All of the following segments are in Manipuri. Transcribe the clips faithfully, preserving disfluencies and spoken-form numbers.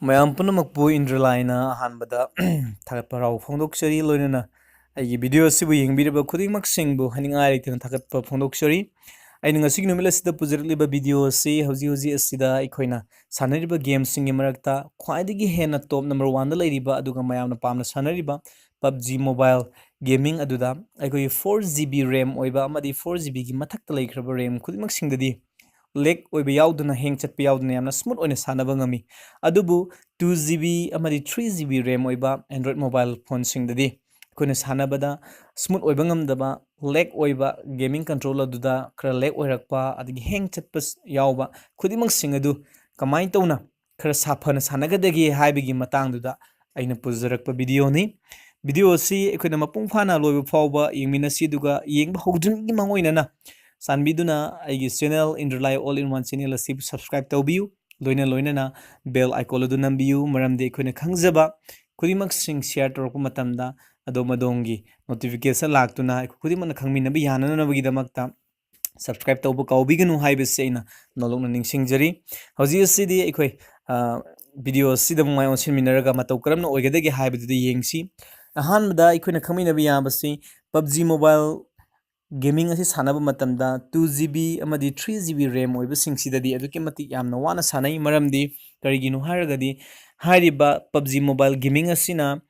ꯃꯌꯥꯝ ꯄꯨꯝꯅꯃꯛꯄꯨ ꯏꯟꯗ꯭ꯔꯂꯥꯏꯅ ꯑꯍꯥꯟꯕꯗ ꯊꯥꯒꯠꯄ ꯍꯔꯥꯎꯕ ꯐꯣꯡꯗꯣꯛꯆꯔꯤ꯫ ꯂꯣꯏꯅꯅ ꯑꯩꯒꯤ ꯚꯤꯗꯤꯑꯣ ꯑꯁꯤꯕꯨ ꯌꯦꯡꯕꯤꯔꯤꯕ ꯈꯨꯗꯤꯡꯃꯛꯁꯤꯡꯕꯨ ꯍꯥꯏꯅꯤꯡꯉꯥꯏ ꯂꯩꯇꯅ ꯊꯥꯒꯠꯄ ꯐꯣꯡꯗꯣꯛꯆꯔꯤ꯫ ꯑꯩꯅ ꯉꯁꯤꯒꯤ ꯅꯨꯃꯤꯠ ꯑꯁꯤꯗ ꯄꯨꯖꯔꯛꯂꯤꯕ ꯚꯤꯗꯤꯑꯣ ꯑꯁꯤ ꯍꯧꯖꯤꯛ ꯍꯧꯖꯤꯛ ꯑꯁꯤꯗ ꯑꯩꯈꯣꯏꯅ ꯁꯥꯟꯅꯔꯤꯕ ꯒꯦꯝꯁꯤꯡꯒꯤ ꯃꯔꯛꯇ ꯈ꯭ꯋꯥꯏꯗꯒꯤ ꯍꯦꯟꯅ ꯇꯣꯞ ꯅꯝꯕꯔ ꯋꯥꯟꯗ ꯂꯩꯔꯤꯕ ꯑꯗꯨꯒ ꯃꯌꯥꯝꯅ ꯄꯥꯝꯅ ꯁꯥꯟꯅꯔꯤꯕ ꯄꯞꯖꯤ ꯃꯣꯕꯥꯏꯜ ꯒꯦꯃꯤꯡ ꯑꯗꯨꯗ ꯑꯩꯈꯣꯏꯒꯤ ꯐꯣꯔ ꯖꯤ ꯕꯤ ꯔꯦꯝ ꯑꯣꯏꯕ ꯑꯃꯗꯤ ꯐꯣꯔ ꯖꯤ ꯕꯤꯒꯤ ꯃꯊꯛꯇ ꯂꯩꯈ꯭ꯔꯕ ꯔꯦꯝ ꯈꯨꯗꯤꯡꯃꯛꯁꯤꯡꯗꯗꯤ ꯂꯦꯛ ꯑꯣꯏꯕ ꯌꯥꯎꯗꯅ, ꯍꯦꯡ ꯆꯠꯄ ꯌꯥꯎꯗꯅ ꯌꯥꯝꯅ ꯁ꯭ꯃꯨꯠ ꯑꯣꯏꯅ ꯁꯥꯟꯅꯕ ꯉꯝꯃꯤ꯫ ꯑꯗꯨꯕꯨ ꯇꯨ ꯖꯤ ꯕꯤ ꯑꯃꯗꯤ ꯊ꯭ꯔꯤ ꯖꯤ ꯕꯤ ꯔꯦꯝ ꯑꯣꯏꯕ ꯑꯦꯟꯗ꯭ꯔꯣꯏꯗ ꯃꯣꯕꯥꯏꯜ ꯐꯣꯟꯁꯤꯡꯗꯗꯤ ꯑꯩꯈꯣꯏꯅ ꯁꯥꯟꯅꯕꯗ ꯁ꯭ꯃꯨꯠ ꯑꯣꯏꯕ ꯉꯝꯗꯕ, ꯂꯦꯛ ꯑꯣꯏꯕ, ꯒꯦꯃꯤꯡ ꯀꯟꯇ꯭ꯔꯣꯜ ꯑꯗꯨꯗ ꯈꯔ ꯂꯦꯛ ꯑꯣꯏꯔꯛꯄ, ꯑꯗꯒꯤ ꯍꯦꯡ ꯆꯠꯄ ꯌꯥꯎꯕ ꯈꯨꯗꯤꯡꯃꯛꯁꯤꯡ ꯑꯗꯨ ꯀꯃꯥꯏꯅ ꯇꯧꯅ ꯈꯔ ꯁꯥꯐꯅ ꯁꯥꯟꯅꯒꯗꯒꯦ ꯍꯥꯏꯕꯒꯤ ꯃꯇꯥꯡꯗꯨꯗ ꯑꯩꯅ ꯄꯨꯖꯔꯛꯄ ꯚꯤꯗꯤꯑꯣꯅꯤ꯫ ꯚꯤꯗꯤꯑꯣ ꯑꯁꯤ ꯑꯩꯈꯣꯏꯅ ꯃꯄꯨꯡ ꯐꯥꯅ ꯂꯣꯏꯕ ꯐꯥꯎꯕ ꯌꯦꯡꯃꯤꯟꯅꯁꯤ, ꯑꯗꯨꯒ ꯌꯦꯡꯕ ꯍꯧꯗ꯭ꯔꯤꯉꯩꯒꯤ ꯃꯥꯡꯑꯣꯏꯅꯅ ꯆꯥꯟꯕꯤꯗꯨꯅ ꯑꯩꯒꯤ channel Indralai all in one channel ꯑꯁꯤꯕꯨ ꯁꯕꯁꯀ꯭ꯔꯥꯏꯕ ꯇꯧꯕꯤꯌꯨ꯫ ꯂꯣꯏꯅ ꯂꯣꯏꯅꯅ ꯕꯦꯜ ꯑꯥꯏꯀꯣꯟ ꯑꯗꯨ ꯅꯝꯕꯤꯌꯨ, ꯃꯔꯝꯗꯤ ꯑꯩꯈꯣꯏꯅ ꯈꯪꯖꯕ ꯈꯨꯗꯤꯡꯃꯛꯁꯤꯡ ꯁꯤꯌꯥꯔ ꯇꯧꯔꯛꯄ ꯃꯇꯝꯗ ꯑꯗꯣꯝ ꯑꯗꯣꯝꯒꯤ ꯅꯣꯇꯤꯐꯤꯀꯦꯁꯟ ꯂꯥꯛꯇꯨꯅ ꯑꯩꯈꯣꯏ ꯈꯨꯗꯤꯡꯃꯛꯅ ꯈꯪꯃꯤꯟꯅꯕ ꯌꯥꯅꯅꯕꯒꯤꯗꯃꯛꯇ ꯁꯕꯁꯀ꯭ꯔꯥꯏꯕ ꯇꯧꯕ ꯀꯥꯎꯕꯤꯒꯅꯨ ꯍꯥꯏꯕꯁꯤ ꯑꯩꯅ ꯅꯣꯂꯣꯛꯅ ꯅꯤꯡꯁꯤꯡꯖꯔꯤ꯫ ꯍꯧꯖꯤꯛ ꯑꯁꯤꯗꯤ ꯑꯩꯈꯣꯏ, ꯑ, ꯚꯤꯗꯤꯑꯣ ꯑꯁꯤꯗ ꯑꯃꯨꯛ ꯃꯥꯏ ꯑꯣꯟꯁꯤꯟꯃꯤꯟꯅꯔꯒ ꯃꯇꯧ ꯀꯔꯝꯅ ꯑꯣꯏꯒꯗꯒꯦ ꯍꯥꯏꯕꯗꯨꯗꯤ ꯌꯦꯡꯁꯤ꯫ ꯑꯍꯥꯟꯕꯗ ꯑꯩꯈꯣꯏꯅ ꯈꯪꯃꯤꯟꯅꯕ ꯌꯥꯕꯁꯤ, ꯄꯞꯖꯤ ꯃꯣꯕꯥꯏꯜ ꯒꯦꯃꯤꯡ ꯑꯁꯤ ꯁꯥꯟꯅꯕ ꯃꯇꯝꯗ ꯇꯨ ꯖꯤ ꯕꯤ ꯑꯃꯗꯤ ꯊ꯭ꯔꯤ ꯖꯤ ꯕꯤ ꯔꯦꯝ ꯑꯣꯏꯕꯁꯤꯡꯁꯤꯗꯗꯤ ꯑꯗꯨꯛꯀꯤ ꯃꯇꯤꯛ ꯌꯥꯝꯅ ꯋꯥꯅ ꯁꯥꯟꯅꯩ꯫ ꯃꯔꯝꯗꯤ ꯀꯔꯤꯒꯤꯅꯣ ꯍꯥꯏꯔꯒꯗꯤ ꯍꯥꯏꯔꯤꯕ ꯄꯞꯖꯤ ꯃꯣꯕꯥꯏꯜ ꯒꯦꯃꯤꯡ ꯑꯁꯤꯅ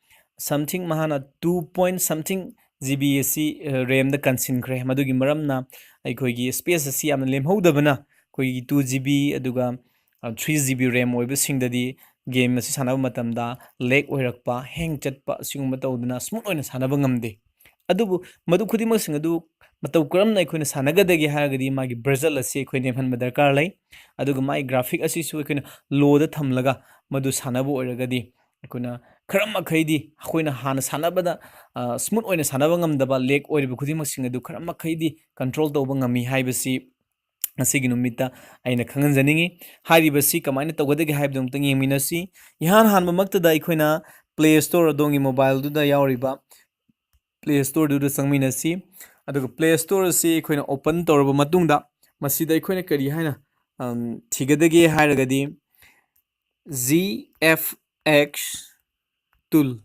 something ꯃꯍꯥꯛꯅ two point something G B ꯑꯁꯤ, ꯑ, ꯔꯦꯝꯗ ꯀꯟꯁꯤꯟꯈ꯭ꯔꯦ꯫ ꯃꯗꯨꯒꯤ ꯃꯔꯝꯅ ꯑꯩꯈꯣꯏꯒꯤ ꯁ꯭ꯄꯦꯁ ꯑꯁꯤ ꯌꯥꯝꯅ ꯂꯦꯝꯍꯧꯗꯕꯅ ꯑꯩꯈꯣꯏꯒꯤ ꯇꯨ ꯖꯤ ꯕꯤ ꯑꯗꯨꯒ, ꯑ, ꯊ꯭ꯔꯤ ꯖꯤ ꯕꯤ ꯔꯦꯝ ꯑꯣꯏꯕꯁꯤꯡꯗꯗꯤ ꯒꯦꯝ ꯑꯁꯤ ꯁꯥꯟꯅꯕ ꯃꯇꯝꯗ ꯂꯦꯛ ꯑꯣꯏꯔꯛꯄ, ꯍꯦꯡ ꯆꯠꯄ ꯑꯁꯤꯒꯨꯝꯕ ꯇꯧꯗꯨꯅ ꯁ꯭ꯃꯨꯠ ꯑꯣꯏꯅ ꯁꯥꯟꯅꯕ ꯉꯝꯗꯦ꯫ ꯑꯗꯨꯕꯨ ꯃꯗꯨ ꯈꯨꯗꯤꯡꯃꯛꯁꯤꯡ ꯑꯗꯨ ꯃꯇꯧ ꯀꯔꯝꯅ ꯑꯩꯈꯣꯏꯅ ꯁꯥꯟꯅꯒꯗꯒꯦ ꯍꯥꯏꯔꯒꯗꯤ ꯃꯥꯒꯤ ꯕ꯭ꯔꯖꯜ ꯑꯁꯤ ꯑꯩꯈꯣꯏ ꯅꯦꯝꯍꯟꯕ ꯗꯔꯀꯥꯔ ꯂꯩ꯫ ꯑꯗꯨꯒ ꯃꯥꯒꯤ ꯒ꯭ꯔꯥꯐꯤꯛ ꯑꯁꯤꯁꯨ ꯑꯩꯈꯣꯏꯅ ꯂꯣꯗ ꯊꯝꯂꯒ ꯃꯗꯨ ꯁꯥꯟꯅꯕ ꯑꯣꯏꯔꯒꯗꯤ ꯑꯩꯈꯣꯏꯅ ꯈꯔ ꯃꯈꯩꯗꯤ ꯑꯩꯈꯣꯏꯅ ꯍꯥꯟꯅ ꯁꯥꯟꯅꯕꯗ, ꯑ, ꯁ꯭ꯃꯨꯠ ꯑꯣꯏꯅ ꯁꯥꯟꯅꯕ ꯉꯝꯗꯕ, ꯂꯦꯛ ꯑꯣꯏꯔꯤꯕ ꯈꯨꯗꯤꯡꯃꯛꯁꯤꯡ ꯑꯗꯨ ꯈꯔ ꯃꯈꯩꯗꯤ ꯀꯟꯇ꯭ꯔꯣꯜ ꯇꯧꯕ ꯉꯝꯃꯤ ꯍꯥꯏꯕꯁꯤ ꯉꯁꯤꯒꯤ ꯅꯨꯃꯤꯠꯇ ꯑꯩꯅ ꯈꯪꯍꯟꯖꯅꯤꯡꯉꯤ꯫ ꯍꯥꯏꯔꯤꯕꯁꯤ ꯀꯃꯥꯏꯅ ꯇꯧꯒꯗꯒꯦ ꯍꯥꯏꯕꯗꯨ ꯑꯃꯨꯛꯇꯪ ꯌꯦꯡꯃꯤꯟꯅꯁꯤ꯫ ꯏꯍꯥꯟ ꯍꯥꯟꯕꯃꯛꯇꯗ ꯑꯩꯈꯣꯏꯅ ꯄ꯭ꯂꯦ ꯁ꯭ꯇꯣꯔ ꯑꯗꯣꯝꯒꯤ ꯃꯣꯕꯥꯏꯜꯗꯨꯗ ꯌꯥꯎꯔꯤꯕ ꯄ꯭ꯂꯦ ꯁ꯭ꯇꯣꯔꯗꯨꯗ ꯆꯪꯃꯤꯟꯅꯁꯤ꯫ ꯑꯗꯨꯒ ꯄ꯭ꯂꯦ ꯁ꯭ꯇꯣꯔ ꯑꯁꯤ ꯑꯩꯈꯣꯏꯅ ꯑꯣꯄꯟ ꯇꯧꯔꯕ ꯃꯇꯨꯡꯗ ꯃꯁꯤꯗ ꯑꯩꯈꯣꯏꯅ ꯀꯔꯤ ꯍꯥꯏꯅ, ꯑꯝ, ꯊꯤꯒꯗꯒꯦ ꯍꯥꯏꯔꯒꯗꯤ G F X tool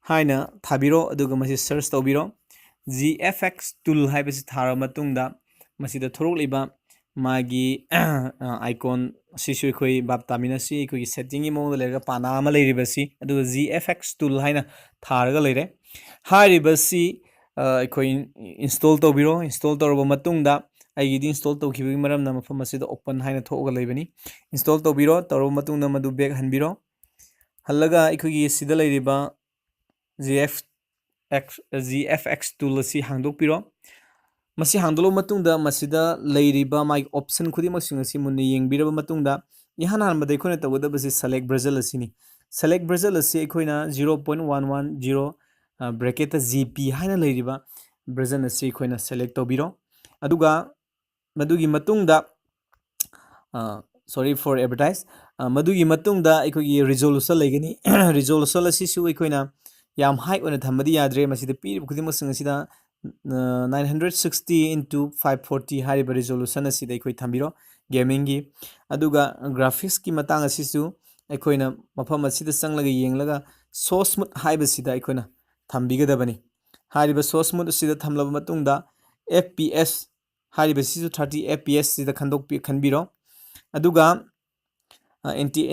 ꯍꯥꯏꯅ ꯊꯥꯕꯤꯔꯣ, ꯑꯗꯨꯒ ꯃꯁꯤ search ꯇꯧꯕꯤꯔꯣ꯫ G F X tool ꯍꯥꯏꯕꯁꯤ ꯊꯥꯔꯕ ꯃꯇꯨꯡꯗ ꯃꯁꯤꯗ ꯊꯣꯔꯛꯂꯤꯕ ꯃꯥꯒꯤ icon ꯑꯁꯤꯁꯨ ꯑꯩꯈꯣꯏ ꯚꯥꯞ ꯇꯥꯃꯤꯟꯅꯁꯤ꯫ ꯑꯩꯈꯣꯏꯒꯤ settingꯒꯤ ꯃꯑꯣꯡꯗ ꯂꯩꯔꯒ ꯄꯥꯅꯥ ꯑꯃ ꯂꯩꯔꯤꯕꯁꯤ, ꯑꯗꯨꯒ G F X tool ꯍꯥꯏꯅ ꯊꯥꯔꯒ ꯂꯩꯔꯦ꯫ ꯍꯥꯏꯔꯤꯕꯁꯤ ꯑꯩꯈꯣꯏ install ꯇꯧꯕꯤꯔꯣ꯫ Install ꯇꯧꯔꯕ ꯃꯇꯨꯡꯗ, ꯑꯩꯒꯤꯗꯤ install ꯇꯧꯈꯤꯕꯒꯤ ꯃꯔꯝꯅ ꯃꯐꯝ ꯑꯁꯤꯗ open ꯍꯥꯏꯅ ꯊꯣꯛꯑꯒ ꯂꯩꯕꯅꯤ꯫ Install ꯇꯧꯕꯤꯔꯣ꯫ ꯇꯧꯔꯕ ꯃꯇꯨꯡꯗ ꯃꯗꯨ back ꯍꯟꯕꯤꯔꯣ꯫ ꯍꯜꯂꯒ ꯑꯩꯈꯣꯏꯒꯤ ꯁꯤꯗ ꯂꯩꯔꯤꯕ G F X, G F X tool ꯑꯁꯤ ꯍꯥꯡꯗꯣꯛꯄꯤꯔꯣ꯫ ꯃꯁꯤ ꯍꯥꯡꯗꯣꯛꯂꯕ ꯃꯇꯨꯡꯗ ꯃꯁꯤꯗ ꯂꯩꯔꯤꯕ ꯃꯥꯒꯤ option ꯈꯨꯗꯤꯡꯃꯛꯁꯤꯡ ꯑꯁꯤ ꯃꯨꯟꯅ ꯌꯦꯡꯕꯤꯔꯕ ꯃꯇꯨꯡꯗ, ꯏꯍꯥꯟ ꯍꯥꯟꯕꯗ ꯑꯩꯈꯣꯏꯅ ꯇꯧꯒꯗꯕꯁꯤ select version ꯑꯁꯤꯅꯤ꯫ Select version ꯑꯁꯤ ꯑꯩꯈꯣꯏꯅ zero point one one zero bracketꯇ G P ꯍꯥꯏꯅ ꯂꯩꯔꯤꯕ version ꯑꯁꯤ ꯑꯩꯈꯣꯏꯅ select ꯇꯧꯕꯤꯔꯣ꯫ ꯑꯗꯨꯒ ꯃꯗꯨꯒꯤ ꯃꯇꯨꯡꯗ, sorry for advertise, ꯃꯗꯨꯒꯤ ꯃꯇꯨꯡꯗ ꯑꯩꯈꯣꯏꯒꯤ resolution ꯂꯩꯒꯅꯤ꯫ Resolution ꯑꯁꯤꯁꯨ ꯑꯩꯈꯣꯏꯅ ꯌꯥꯝ high ꯑꯣꯏꯅ ꯊꯝꯕꯗꯤ ꯌꯥꯗ꯭ꯔꯦ꯫ ꯃꯁꯤꯗ ꯄꯤꯔꯤꯕ ꯈꯨꯗꯤꯡꯃꯛꯁꯤꯡ ꯑꯁꯤꯗ nine hundred sixty into five forty ꯍꯥꯏꯔꯤꯕ resolution ꯑꯁꯤꯗ ꯑꯩꯈꯣꯏ ꯊꯝꯕꯤꯔꯣ, gamingꯒꯤ꯫ ꯑꯗꯨꯒ graphicsꯀꯤ ꯃꯇꯥꯡ ꯑꯁꯤꯁꯨ ꯑꯩꯈꯣꯏꯅ ꯃꯐꯝ ꯑꯁꯤꯗ ꯆꯪꯂꯒ ꯌꯦꯡꯂꯒ show smooth ꯍꯥꯏꯕꯁꯤꯗ ꯑꯩꯈꯣꯏꯅ ꯊꯝꯕꯤꯒꯗꯕꯅꯤ꯫ ꯍꯥꯏꯔꯤꯕ show smooth ꯑꯁꯤꯗ ꯊꯝꯂꯕ ꯃꯇꯨꯡꯗ F P S ꯍꯥꯏꯔꯤꯕꯁꯤꯁꯨ thirty F P S ꯁꯤꯗ ꯈꯟꯗꯣꯛꯄꯤ-, ꯈꯟꯕꯤꯔꯣ꯫ ꯑꯗꯨꯒ anti,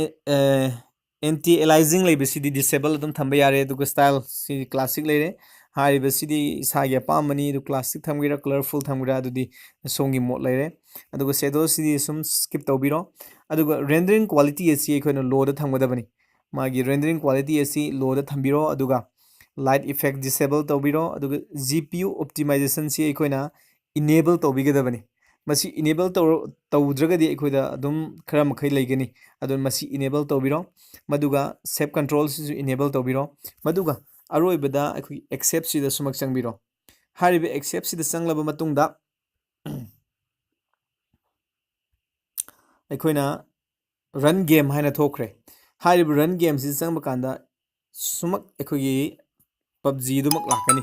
anti aliasing ꯂꯩꯕꯁꯤꯗꯤ disable ꯑꯗꯨꯝ ꯊꯝꯕ ꯌꯥꯔꯦ꯫ ꯑꯗꯨꯒ style ꯁꯤ classic ꯂꯩꯔꯦ꯫ ꯍꯥꯏꯔꯤꯕꯁꯤꯗꯤ ꯏꯁꯥꯒꯤ ꯑꯄꯥꯝꯕꯅꯤ꯫ ꯑꯗꯨ classic ꯊꯝꯒꯦꯔꯥ, colorful ꯊꯝꯒꯦꯔꯥ, ꯑꯗꯨꯗꯤ ꯁꯣꯝꯒꯤ ꯃꯣꯠ ꯂꯩꯔꯦ꯫ ꯑꯗꯨꯒ shadowꯁꯤꯗꯤ ꯁꯨꯝ skip ꯇꯧꯕꯤꯔꯣ꯫ ꯑꯗꯨꯒ rendering quality ꯑꯁꯤ ꯑꯩꯈꯣꯏꯅ lowꯗ ꯊꯝꯒꯗꯕꯅꯤ꯫ ꯃꯥꯒꯤ rendering quality ꯑꯁꯤ lowꯗ ꯊꯝꯕꯤꯔꯣ꯫ ꯑꯗꯨꯒ light effect disable ꯇꯧꯕꯤꯔꯣ꯫ ꯑꯗꯨꯒ G P U optimizationꯁꯤ ꯑꯩꯈꯣꯏꯅ enable ꯇꯧꯕꯤꯒꯗꯕꯅꯤ꯫ ꯃꯁꯤ enable ꯇꯧꯔ-, ꯇꯧꯗ꯭ꯔꯒꯗꯤ ꯑꯩꯈꯣꯏꯗ ꯑꯗꯨꯝ ꯈꯔ ꯃꯈꯩ ꯂꯩꯒꯅꯤ꯫ ꯑꯗꯨꯅ ꯃꯁꯤ enable ꯇꯧꯕꯤꯔꯣ꯫ ꯃꯗꯨꯒ shape controlꯁꯤꯁꯨ enable ꯇꯧꯕꯤꯔꯣ꯫ ꯃꯗꯨꯒ ꯑꯔꯣꯏꯕꯗ ꯑꯩꯈꯣꯏꯒꯤ acceptꯁꯤꯗ ꯁꯨꯃꯛ ꯆꯪꯕꯤꯔꯣ꯫ ꯍꯥꯏꯔꯤꯕ accepꯁꯤꯗ ꯆꯪꯂꯕ ꯃꯇꯨꯡꯗ ꯑꯩꯈꯣꯏꯅ run game ꯍꯥꯏꯅ ꯊꯣꯛꯈ꯭ꯔꯦ꯫ ꯍꯥꯏꯔꯤꯕ run gameꯁꯤꯗ ꯆꯪꯕ ꯀꯥꯟꯗ ꯁꯨꯃꯛ ꯑꯩꯈꯣꯏꯒꯤ PUBG ꯑꯗꯨꯃꯛ ꯂꯥꯛꯀꯅꯤ꯫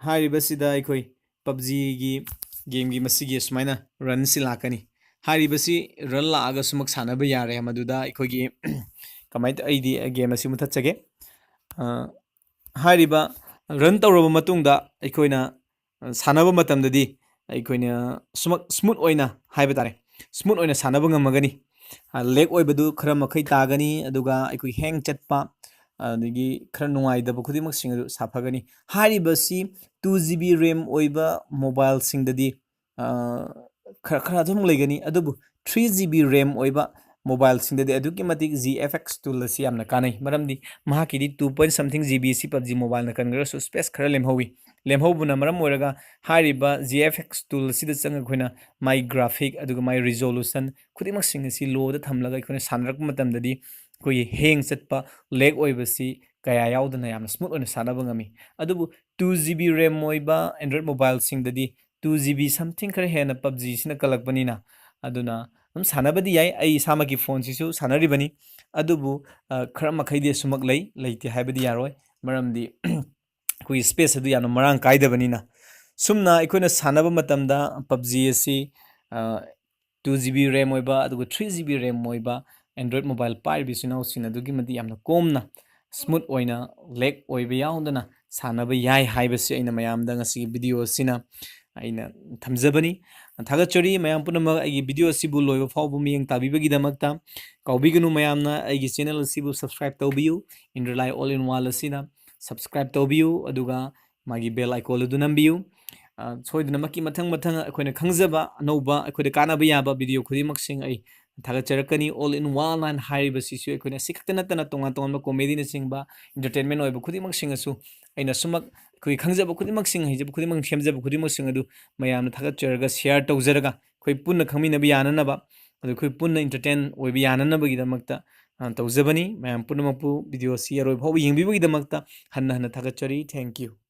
ꯍꯥꯏꯔꯤꯕꯁꯤꯗ ꯑꯩꯈꯣꯏ PUBGꯒꯤ ꯒꯦꯝꯒꯤ ꯃꯁꯤꯒꯤ ꯁꯨꯃꯥꯏꯅ ꯔꯟꯁꯤ ꯂꯥꯛꯀꯅꯤ꯫ ꯍꯥꯏꯔꯤꯕꯁꯤ ꯔꯟ ꯂꯥꯛꯑꯒ ꯁꯨꯃꯛ ꯁꯥꯟꯅꯕ ꯌꯥꯔꯦ꯫ ꯃꯗꯨꯗ ꯑꯩꯈꯣꯏꯒꯤ ꯀꯃꯥꯏꯅ ꯇꯧ-, ꯑꯩꯗꯤ ꯒꯦꯝ ꯑꯁꯤ ꯃꯨꯊꯠꯆꯒꯦ꯫ ꯑ, ꯍꯥꯏꯔꯤꯕ ꯔꯟ ꯇꯧꯔꯕ ꯃꯇꯨꯡꯗ ꯑꯩꯈꯣꯏꯅ, ꯑ, ꯁꯥꯟꯅꯕ ꯃꯇꯝꯗꯗꯤ ꯑꯩꯈꯣꯏꯅ ꯁꯨꯃꯛ ꯁ꯭ꯃꯨꯠ ꯑꯣꯏꯅ ꯍꯥꯏꯕ ꯇꯥꯔꯦ, ꯁ꯭ꯃꯨꯠ ꯑꯣꯏꯅ ꯁꯥꯟꯅꯕ ꯉꯝꯃꯒꯅꯤ꯫ ꯂꯦꯛ ꯑꯣꯏꯕꯗꯨ ꯈꯔ ꯃꯈꯩ ꯇꯥꯒꯅꯤ, ꯑꯗꯨꯒ ꯑꯩꯈꯣꯏ ꯍꯦꯡ ꯆꯠꯄ, ꯑꯗꯒꯤ ꯈꯔ ꯅꯨꯡꯉꯥꯏꯇꯕ ꯈꯨꯗꯤꯡꯃꯛꯁꯤꯡ ꯑꯗꯨ ꯁꯥꯐꯒꯅꯤ꯫ ꯍꯥꯏꯔꯤꯕꯁꯤ two G B RAM ꯑꯣꯏꯕ ꯃꯣꯕꯥꯏꯜꯁꯤꯡꯗꯗꯤ, ꯑ, ꯈꯔ, ꯈꯔ ꯑꯗꯨꯝ ꯂꯩꯒꯅꯤ, ꯑꯗꯨꯕꯨ three G B RAM ꯑꯣꯏꯕ ꯃꯣꯕꯥꯏꯜꯁꯤꯡꯗꯗꯤ ꯑꯗꯨꯛꯀꯤ ꯃꯇꯤꯛ G F X tool ꯑꯁꯤ ꯌꯥꯝꯅ ꯀꯥꯟꯅꯩ꯫ ꯃꯔꯝꯗꯤ ꯃꯍꯥꯛꯀꯤꯗꯤ two point something G B ꯁꯤ PUBG ꯃꯣꯕꯥꯏꯜꯅ ꯀꯟꯈ꯭ꯔꯒꯁꯨ space ꯈꯔ ꯂꯦꯝꯍꯧꯋꯤ꯫ ꯂꯦꯝꯍꯧꯕꯅ ꯃꯔꯝ ꯑꯣꯏꯔꯒ ꯍꯥꯏꯔꯤꯕ G F X tool ꯑꯁꯤꯗ ꯆꯪꯉꯒ ꯑꯩꯈꯣꯏꯅ ꯃꯥꯒꯤ graphic ꯑꯗꯨꯒ ꯃꯥꯒꯤ resolution ꯈꯨꯗꯤꯡꯃꯛꯁꯤꯡ ꯑꯁꯤ low ꯗ ꯊꯝꯂꯒ ꯑꯩꯈꯣꯏꯅ ꯁꯥꯟꯅꯔꯛꯄ ꯃꯇꯝꯗꯗꯤ ꯑꯩꯈꯣꯏꯒꯤ ꯍꯦꯡ ꯆꯠꯄ, ꯂꯦꯛ ꯑꯣꯏꯕꯁꯤ ꯀꯌꯥ ꯌꯥꯎꯗꯅ ꯌꯥꯝꯅ ꯁ꯭ꯃꯨꯠ ꯑꯣꯏꯅ ꯁꯥꯟꯅꯕ ꯉꯝꯃꯤ꯫ ꯑꯗꯨꯕꯨ two G B RAM ꯑꯣꯏꯕ Android ꯃꯣꯕꯥꯏꯜꯁꯤꯡꯗꯗꯤ two G B something ꯈꯔ ꯍꯦꯟꯅ PUBG ꯁꯤꯅ ꯀꯜꯂꯛꯄꯅꯤꯅ, ꯑꯗꯨꯅ ꯑꯗꯨꯝ ꯁꯥꯟꯅꯕꯗꯤ ꯌꯥꯏ꯫ ꯑꯩ ꯏꯁꯥꯃꯛꯀꯤ ꯐꯣꯟꯁꯤꯁꯨ ꯁꯥꯟꯅꯔꯤꯕꯅꯤ, ꯑꯗꯨꯕꯨ, ꯑ, ꯈꯔ ꯃꯈꯩꯗꯤ ꯑꯁꯨꯃꯛ ꯂꯩ, ꯂꯩꯇꯦ ꯍꯥꯏꯕꯗꯤ ꯌꯥꯔꯣꯏ꯫ ꯃꯔꯝꯗꯤ ꯑꯩꯈꯣꯏꯒꯤ space ꯑꯗꯨ ꯌꯥꯝꯅ ꯃꯔꯥꯡ ꯀꯥꯏꯗꯕꯅꯤꯅ꯫ ꯁꯨꯝꯅ ꯑꯩꯈꯣꯏꯅ ꯁꯥꯟꯅꯕ ꯃꯇꯝꯗ PUBG ꯑꯁꯤ, ꯑ, two G B RAM ꯑꯣꯏꯕ ꯑꯗꯨꯒ three G B RAM ꯑꯣꯏꯕ Android ꯃꯣꯕꯥꯏꯜ ꯄꯥꯏꯔꯤꯕ ꯏꯆꯤꯟ ꯏꯅꯥꯎꯁꯤꯡ ꯑꯗꯨꯛꯀꯤ ꯃꯇꯤꯛ ꯌꯥꯝꯅ ꯀꯣꯝꯅ, ꯁ꯭ꯃꯨꯠ ꯑꯣꯏꯅ, ꯂꯦꯛ ꯑꯣꯏꯕ ꯌꯥꯎꯗꯅ ꯁꯥꯟꯅꯕ ꯌꯥꯏ ꯍꯥꯏꯕꯁꯤ ꯑꯩꯅ ꯃꯌꯥꯝꯗ ꯉꯁꯤꯒꯤ ꯚꯤꯗꯤꯑꯣ ꯑꯁꯤꯅ ꯑꯩꯅ ꯊꯝꯖꯕꯅꯤ꯫ ꯊꯥꯒꯠꯆꯔꯤ ꯃꯌꯥꯝ ꯄꯨꯝꯅꯃꯛ ꯑꯩꯒꯤ ꯚꯤꯗꯤꯑꯣ ꯑꯁꯤꯕꯨ ꯂꯣꯏꯕ ꯐꯥꯎꯕ ꯃꯤꯠꯌꯦꯡ ꯇꯥꯕꯤꯕꯒꯤꯗꯃꯛꯇ꯫ ꯀꯥꯎꯕꯤꯒꯅꯨ ꯃꯌꯥꯝꯅ ꯑꯩꯒꯤ channel ꯑꯁꯤꯕꯨ subscribe ꯇꯧꯕꯤꯌꯨ꯫ Indra Lai All in One ꯑꯁꯤꯅ subscribe ꯇꯧꯕꯤꯌꯨ, ꯑꯗꯨꯒ ꯃꯥꯒꯤ bell icon ꯑꯗꯨ ꯅꯝꯕꯤꯌꯨ꯫ ꯑ, ꯁꯣꯏꯗꯅꯃꯛꯀꯤ ꯃꯊꯪ ꯃꯊꯪ ꯑꯩꯈꯣꯏꯅ ꯈꯪꯖꯕ ꯑꯅꯧꯕ ꯑꯩꯈꯣꯏꯗ ꯀꯥꯟꯅꯕ ꯌꯥꯕ ꯚꯤꯗꯤꯑꯣ ꯈꯨꯗꯤꯡꯃꯛꯁꯤꯡ ꯑꯩ ꯊꯥꯒꯠꯆꯔꯛꯀꯅꯤ꯫ All in One ꯍꯥꯏꯔꯤꯕꯁꯤꯁꯨ ꯑꯩꯈꯣꯏꯅ ꯁꯤ ꯈꯛꯇ ꯅꯠꯇꯅ ꯇꯣꯉꯥꯟ ꯇꯣꯉꯥꯟꯕ comedyꯅꯆꯤꯡꯕ, entertainment ꯑꯣꯏꯕ ꯈꯨꯗꯤꯡꯃꯛꯁꯤꯡ ꯑꯁꯨ ꯑꯩꯅ ꯁꯨꯃꯛ ꯑꯩꯈꯣꯏꯒꯤ ꯈꯪꯖꯕ ꯈꯨꯗꯤꯡꯃꯛꯁꯤꯡ, ꯍꯩꯖꯕ ꯈꯨꯗꯤꯡꯃꯛ, ꯁꯦꯝꯖꯕ ꯈꯨꯗꯤꯡꯃꯛꯁꯤꯡ ꯑꯗꯨ ꯃꯌꯥꯝꯅ ꯊꯥꯒꯠꯆꯔꯒ share ꯇꯧꯖꯔꯒ ꯑꯩꯈꯣꯏ ꯄꯨꯟꯅ ꯈꯪꯃꯤꯟꯅꯕ ꯌꯥꯅꯅꯕ, ꯑꯗꯨ ꯑꯩꯈꯣꯏ ꯄꯨꯟꯅ entertain ꯑꯣꯏꯕ ꯌꯥꯅꯅꯕꯒꯤꯗꯃꯛꯇ, ꯑ, ꯇꯧꯖꯕꯅꯤ꯫ ꯃꯌꯥꯝ ꯄꯨꯝꯅꯃꯛꯄꯨ ꯚꯤꯗꯤꯑꯣ ꯑꯁꯤ ꯑꯔꯣꯏꯕ ꯐꯥꯎꯕ ꯌꯦꯡꯕꯤꯕꯒꯤꯗꯃꯛꯇ ꯍꯟꯅ ꯍꯟꯅ ꯊꯥꯒꯠꯆꯔꯤ꯫ Thank you꯫